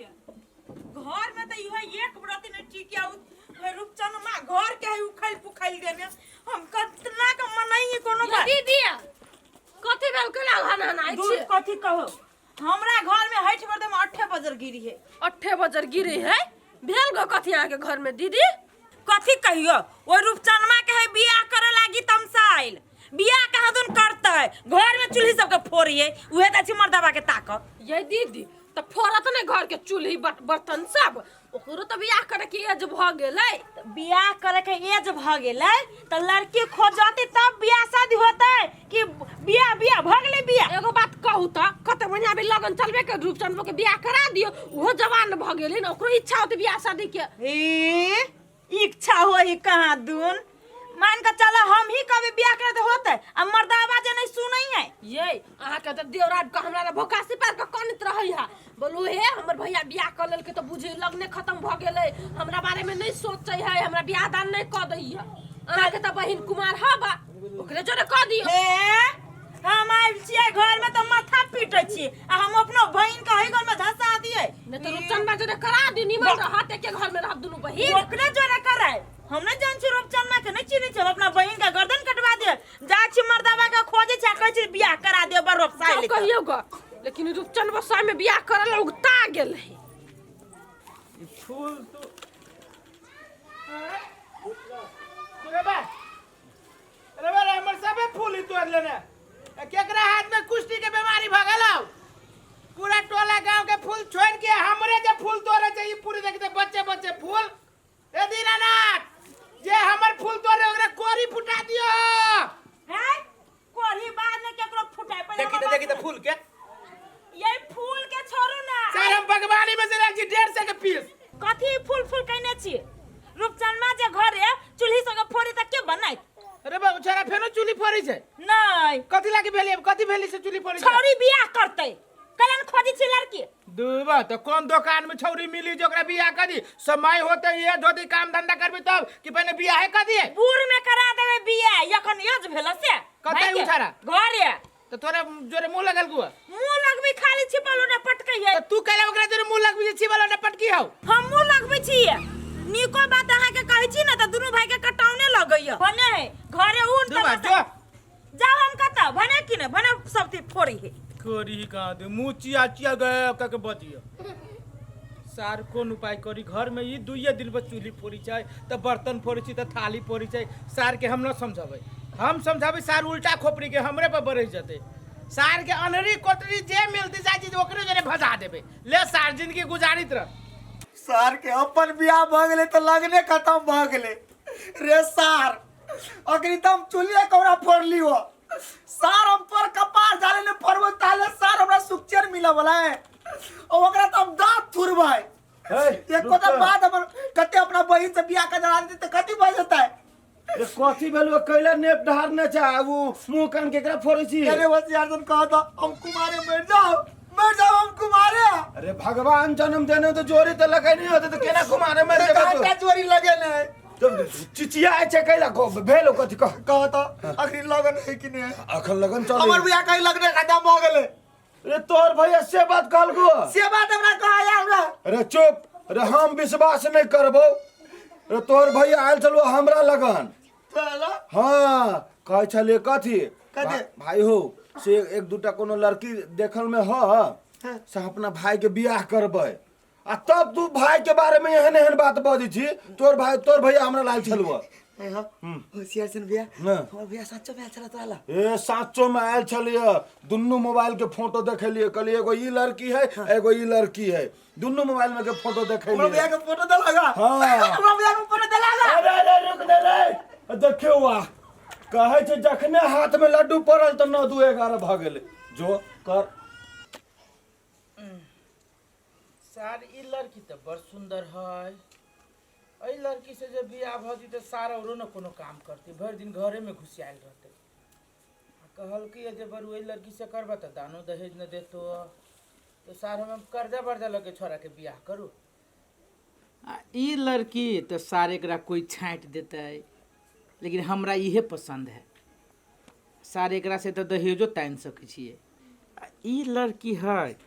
छियै। घर में त इहो एक व्रत ने ठीक या रूपचन माँ घर के है उखैल पुखैल देने। हम कतना के मनई कोनो बात। दीदी, कथी भेल? केना हन हन आइ दूर छी? कथी कहो, हमरा घर में हठ बजे में अठे बजर गिरी है। अठे बजर गिरी है? भेल गो कथी अहाँके घर में दीदी? कथी कहियो, ओइ रूपचनमा के है बियाह करे लागी तमसाइल। बियाह कहाँ दुन करतै, घर में चूल्ही सबके फोड़िए, उहे त छी मर्दबा के ताकत। ये दीदी, त फोड़त ने घर के चूल्ही बर्तन सब, ओकरो त बियाह करे के एज भ गेलै। त बियाह करे के एज भ गेलै त लड़की खोजते तब बियाह शादी होतै कि बियाह बियाह भ गेलै बियाह। एगो बात कहू त, कते बढ़िया भी लगन चलबे के रूपचंद के बियाह करा दियो, ओहो जवान भ गेलै ने, ओकरो इच्छा होते बियाह शादी के। ए इच्छा होई कहाँ दून, मान के चलो हम ही कभी बियाह करे तो होते आ मर्दावा जे नहीं सुनै है। ये अहाँ के त देवराज के हमरा ला भोकासी पार के कनैत रहै है, बोलू हे हमर भैया बियाह कर लेलकै त बुझी लगने खत्म भ गेलै, हमरा बारे में नहीं सोचै है, हमरा बियाह दान नहीं क दै है। अहाँ के त बहिन कुमार है बा, ओकरे जोरे क दियो। हे हम आयल छियै घर में त माथा पीटै छियै आ हम अपनो बहिन के हई घर में धसा दियै। नहीं त रूपचंद बा जोरे करा दियो, निमन रहत, एके घर में रहब दुनू बहिन। ओकरे जोरे कराय, हम नहीं जान छी रूपचंद के नहीं चिन्है छी, हम अपना बहिन के गर्दन कटवा दियै। जा छी मर्दावा के खोजै छी आ कहै छी बियाह करा दियो बड़ रोपसाइ जाउ कहियो ग, लेकिन रूपचंद बसाई में बियाह करल उगता गेल है। ई फूल तो रे बा, रे बा रे, हमर सबे फूल ही तोड़ लेने। ए, केकरा हाथ में कुश्ती के बीमारी भऽ गेलौ? पूरा टोला गांव के फूल छोड़ के हमरे जे फूल तोड़े छै, ई पूरी देखते बच्चे बच्चे फूल। ए दीनानाथ, जे हमर फूल तोड़े ओकरा कोरी फुटा दियो। है कोरी बाद में केकरो फुटाए पहिले देखी हमर त बात देखी त सुनू। फूल के। ये फूल के छोड़ू ना। सर, हम बागवानी में से लाल छी 150 के पीस। कथी फूल फूल कहने छी? रूपचनमा जे घरे चूल्ही संगे फोड़ी त के बनाइत? अरे बाबू, छोरा फेनो चूल्ही फोड़ी छै? नहीं। कथी लागी भेली? कथी भेली से चूल्ही फोड़ी छै? छौरी बियाह करतै, कलन खोजी छी लड़की। दूबा तो कौन दुकान में छौरी मिली जो ओकरा बियाह कर दी? समय होते ये धोती काम धंधा करबी तब कि पहले बियाह कर दिए? बूढ़ में करा देबे बियाह, यखन एज भेल से। कतै भाई के? उछारा? घरे। तो तोरा जोरे मुंह लगल गुआ? मुंह लगबी खाली छिपल ओटा पटकै है। तो तू कहला ओकरा जोरे मुंह लगबी जे छिपल ओटा पटकी हौ? हम मुंह लगबै छी। नीको बात अहाँ के कहै छी ने त दुनू भाई के कटाउने लगैया। भने है घरे उन दूबा तमाशा। जो जाओ हम कतऽ भने कि ने भने सब चीज फोड़ी है। करी कहाँ दे मुंह चिया चिया गए कह के बजियो। सार कोन उपाय करी? घर में ई दुइये दिन पर चूल्ही फोड़ी छै त बर्तन फोड़ी छै त थाली फोड़ी छै। सार के हम न समझाबै, हम समझाबै सार उल्टा खोपड़ी के हमरे पर बरस जतै। सार के अनरी कोटरी जे मिलती जाय छै ओकरे जरे भजा देबै। ले सार जिंदगी गुजारित रह। सार के अपन बियाह भऽ गेलै तऽ लगने खत्म भऽ गेलै रे सार। अखनी तऽ हम चूल्हे कौड़ा फोड़ली हो सार, हम तोर कपार जाले ने फोड़बो ताले सार हमरा सुखचैन मिले वाला है और ओकरा तऽ हम दांत थुरबै। हे, एको तऽ रुक। बात हमर कते अपना बहिन से बियाह के जरा देते तऽ कथी भऽ जेतै? रे कथी भेल? कैला नेप ढारने छै आ उ मुंह कान केकरा फोड़ै छी? अरे बस यार तुम कहो तो हम कुमारे मर जाओ, मर जाओ हम कुमारे। अरे भगवान जन्म देने तो जोरी तो लगे नहीं होते तो केना कुमारे मर जेबे तू? कांटा जोरी लगे ने। तो चिचिया छै कैला? भेल कथी कह। कहो तो अखनी लगन है कि नहीं? अखन लगन चल। हमर बियाह कहीं लगने खत्म भऽ गेलै। रे तोर भैया से बात कहलको? से बात हमरा कहा हमरा। अरे चुप रे, हम विश्वास नहीं करबो। रे तोर भैया आयल छलो हमरा लगन। चलो। हाँ कहै छलियै कथी? कथी? भाई हो से एक दूटा कोनो लड़की देखल में ह से अपना भाई के बियाह करबै आ तब तू भाई के बारे में एहन एहन बात बजै छी। तोर भाई तोर भैया हमरा लाल छलुआ। होशियार सन भैया। हाँ। हमर भैया सच्चो में आयल छला तोरा ला? ए साचो में आयल छलियै, दुनू मोबाइल के फोटो देखेलियै, कहलियै एगो ई लड़की है एगो ई लड़की है, दुनू मोबाइल में के फोटो हमरा देखेलियै। भैया के फोटो देलगा? हाँ। हमरा भैया के फोटो देलगा? अरे अरे रुक दे रे, देखियौ वाह कहै छै जखने हाथ में लड्डू पड़ल तऽ 9 2 11 भऽ गेलै। जो कर। सार ई लड़की तऽ बड़ सुंदर है, एहि लड़की से जे बियाह भऽ जेतै सार औरो ने कोनो काम करतै, भरि दिन घरे में घुसियायल रहतै। आ कहलकै जे बरू एहि लड़की से करबह तऽ दानो दहेज ने देतो, तऽ सार हम कर्जा वर्जा लऽ के छोड़ा के बियाह करू। आ ई लड़की तऽ सार एकरा कोइ छाँटि देतै, लेकिन हमरा इहे पसन्द है। सार एकरा से तऽ दहेजो तानि सकै छियै। आ ई लड़की है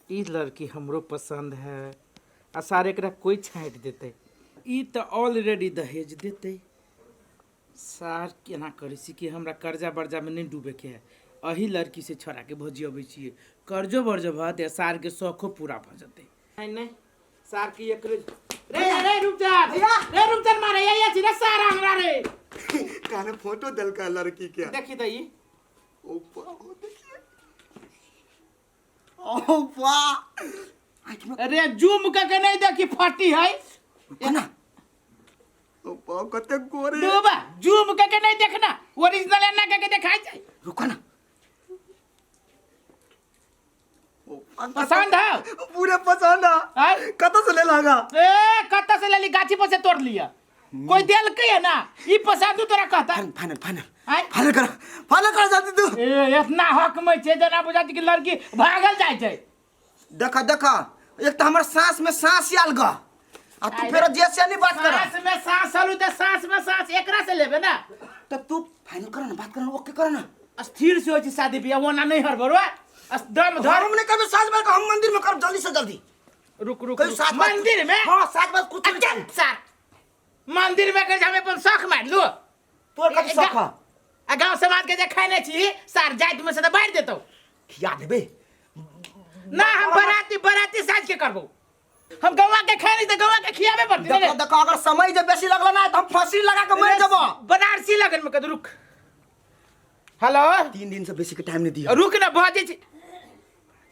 ई लड़की हमरो पसंद है आ सारे एकरा कोई छाँटि देतै। ई तऽ ऑलरेडी दहेज देतै। सार केना करै छी कि हमरा कर्जा बर्जामे नहि डूबैके है। एही लड़की से छोड़ाके भजियबै छियै, कर्जो बर्जो भऽ जेतै, सारके शौखो पूरा भऽ जेतै। नहीं नहीं, सार की एक रे रे रुक जा रे, रुक जा, मारे ये छी रे सार हमरा रे। कहने फोटो देलका लड़की के। देखी तऽ ई। ओ बाबू, देखिए, ओ वाह! अरे जूम करके नहीं देखी, फटी है। कोना ओ बाप, कते गोरे। डूबा, जूम करके नहीं देखना, ओरिजिनल एना करके देखाई छै। रुको ना। ओ बाप, पसंद है? पूरे पसंद है। आय? कतऽ से ले लागा? ए, कतऽ से लेली? गाछी पर से तोड़ लिया, कोई देलकै है ना। ई पसंद तोरा कहता? Final, final, final. आय? फाइनल कर, फाइनल कर जल्दी तू। ए, इतना हक में छै जेना बुझा छै कि लड़की भागल जाइ छै। देखा देखा, एक तऽ हमर साँस में साँस आयल ग आ तू फेर जैसे नहीं बात कर। साँस में साँस हलू तऽ साँस में साँस एकरा से लेबे ना। तो तू फाइनल कर ना, बात कर ना, ओके कर ना। स्थिर से होइ छै शादी बियाह, ओना नहीं हड़बड़ो, दम धर। हम नहीं करबे साँस में, हम मंदिर में करब जल्दी से जल्दी। रुक रुक, कहियो रुक। सात बार। मंदिर में? हाँ, सात बार कुछ नहीं। अच्छा सर, मंदिर में कर हम अपन शौख मार लू। तोर कथी शौख है? आ गांव समाज के जे खाने छी सार, जाति में से तऽ बांटि देतौ। खिया देबे। ना, हम बराती बराती साज के करबो। हम गौवा के खाने तऽ गौवा के खियाबे पड़तै देखो ने। देखो, अगर समय जे बेसी लगलो ना तऽ हम फांसी लगा के मर जेबो। बनारसी लगन में कह, रुक। हेलो। 3 दिन से बेसी के टाइम नहीं दियो। रुक ना, बजै छी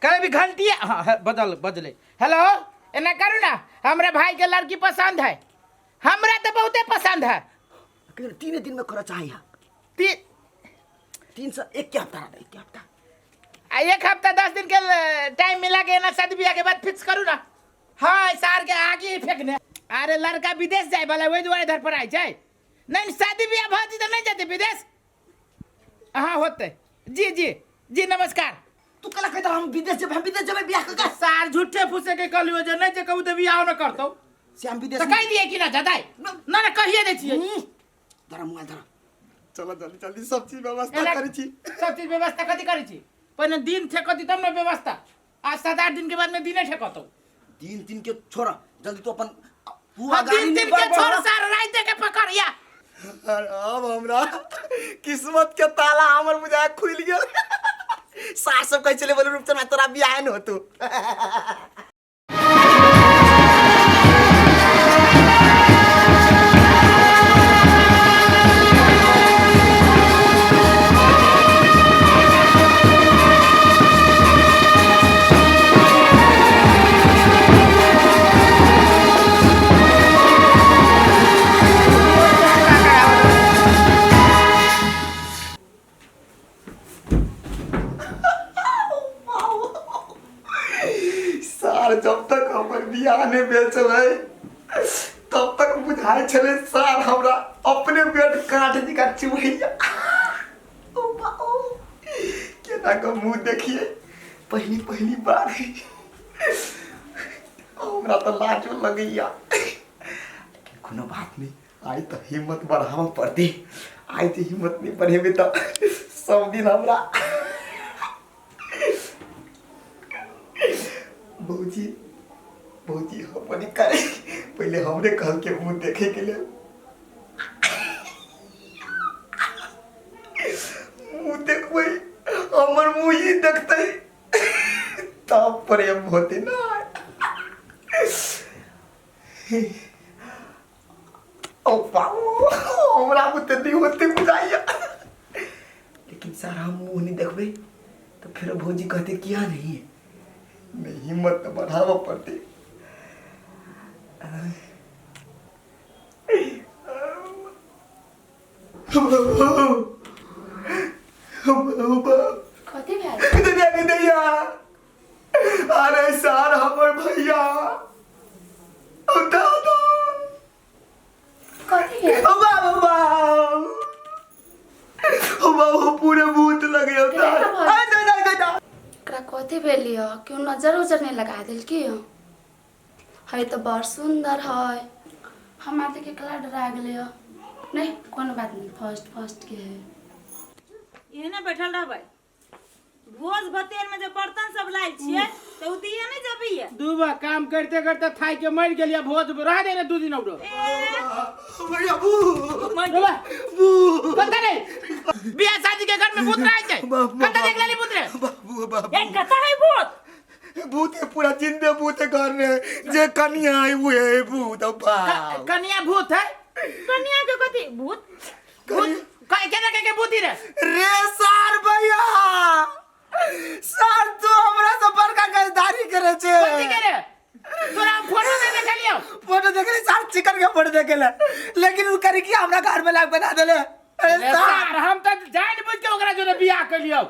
कहे भी घंटी। हाँ हाँ, बदल बदले। हेलो, एना करू ना, हमरा भाई के लड़की पसंद है, हमरा तऽ बहुते पसंद है। 3 दिन में कर चाहिए। ती तीन से एक के हफ्ता रहा, एक के हफ्ता। आ एक हफ्ता 10 दिन के टाइम मिला के एना शादी बियाह के बाद फिक्स करू ना। हाँ, सार के आगे ही फेंकने। अरे लड़का विदेश जाए वाला, वही दुआरे धर पर आइ छै। नहीं, शादी बियाह भऽ जेतै तऽ नहीं जेतै विदेश। हाँ, होतै। जी जी जी, नमस्कार। तू कला कहता हम विदेश जेबै, हम विदेश जेबै बियाह के। सार झूठे फूसे के कहलियो जे नहीं जे कहू तऽ बियाह न करतौ। से हम विदेश तऽ कहि दिए कि ना जदाई ना ना, कहिए दै छियै। धरा मोबाइल धरा, चलो जल्दी जल्दी सब चीज व्यवस्था एना- करै छी। सब चीज व्यवस्था कथी करै छी? पहिने दिन ठेकती तब ने व्यवस्था। आ 7-8 दिन के बाद में दिने ठेकतौ। दिन दिन के छोड़, जल्दी तू अपन तू हाँ, गाड़ी दिन नहीं दिन के बढ़- छोड़ सार, राइते के पकड़ या। अरे अब हमरा किस्मत के ताला हमर बुझाय खुलि गेल। सार सब कहै छलै, बोले रूपचंद तोरा बियाह न होतौ। सार जब तक हमर बियाह नहि भेल छलै तब तक बुझाइ छलै सार हमरा अपने बेड काट जकाँ चुभैया। ओ बाऊ, केना कऽ मुँह देखिए पहिली पहिली बार। हमरा तऽ लाजो लगैया, लेकिन कोनो बात नहि, आइ तऽ हिम्मत बढ़ाबऽ पड़तै। आइ जे हिम्मत नहि बढ़ेबै तऽ सब दिन हमरा भौजी भौजी अपने करे। पहिले हमरे कहलकै मुँह देखै के लेल। मुँह देखबै, हमर मुँह ही देखतै तब प्रेम होतै ना। ओ बाबू, हमरा बुते नहीं होते बुझाइया, लेकिन सर हम मुँह नहीं देखबै तो फिर भौजी कहते किया नहीं। नहीं, हिम्मत तो बढ़ावा पड़ती। कथी भेल? दैया दैया, अरे सर हमर भैया, ओ दादा। कथी भेल? ओ बाबू बाबू, ओ बाबू, पूरे भूत लगे होता। केना? आ दादा दादा। एकरा कथी भेल यऽ? केओ नजर उजर नहि लगा देलकी है? तऽ बड़ सुन्दर है, हमरा तऽ केकरा डरा गेलै यऽ। नहि, कोनो बात नहि, फर्स्ट फर्स्ट के है। एहने बैठल रहबै? भोज भतेर में जे बर्तन सब लायल छियै तो उ दिया नहीं जबी है दूबा काम करते करते थाई के मर गेलिया भोज रह दे ने 2 दिन औरो भैया बू दूबा बू पता नहीं बियाह शादी के घर में भूत रहे छै कत देख लेली भूत रे बाबू बाबू ए कता है भूत भूत है पूरा जिंदे भूत है घर में जे कनिया है वो है भूत बाप कनिया भूत है कन्या के कथी भूत भूत केना के भूत ही रे रे सार भैया सार तू हमरा से बड़का गजदारी करे छे कथी के रे तोरा हम फोटो नहीं देखलियो फोटो देखले सार चिकन के फोटो देखेले लेकिन उ करे की हमरा घर में लाग बना देले अरे रे सार सार हम त जान बुझ के ओकरा जोरे बियाह कलियो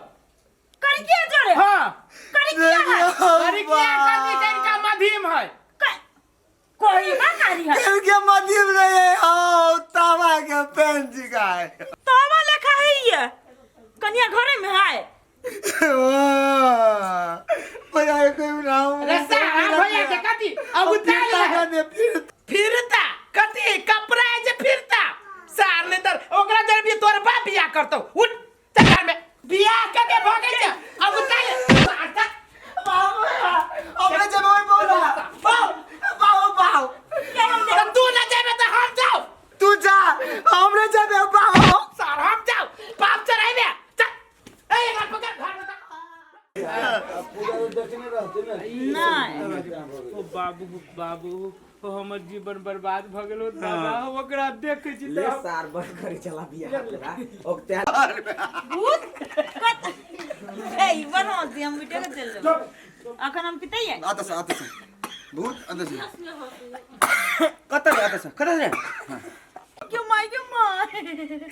करिकिया जोरे हां करिकिया है करिकिया कथी छै इनका मधीम है कोई बा कारी है दिल के मध्यम रहे आओ तावा के पेन जी का है तोवा लेखा है ये कन्या घरे में है भैया कोई नाम रे सार हम भैया के कथी अब उतार ले दे फिर फिरता कथी कपड़ा है जे फिरता सार ने तर ओकरा जर भी तोर बाप बियाह करतौ उठ चल घर में बियाह क के भगे छै अब उतार ले सार तक बाबू अपने जब ओए बोला बाऊ बाऊ बाऊ त तू न जेबे त हम जाऊ तू जा हमरे जब बाऊ सार हम जाऊ बाप चढ़ाइबे चल ए एकरा पकड़ घर में पूरा तो देखने रहते ना नहीं ओ बाबू बाबू ओ हमर जीवन बर्बाद भ गेलो दादा ओकरा देखै छी ले सार बंद करे चला बियाह पूरा ओकते भूत कत ए ई बनो दी हम बिटे के चल जाओ अखन हम पितै है आता से आता से भूत आता से कता रे आता से कता रे क्यों माई क्यों माई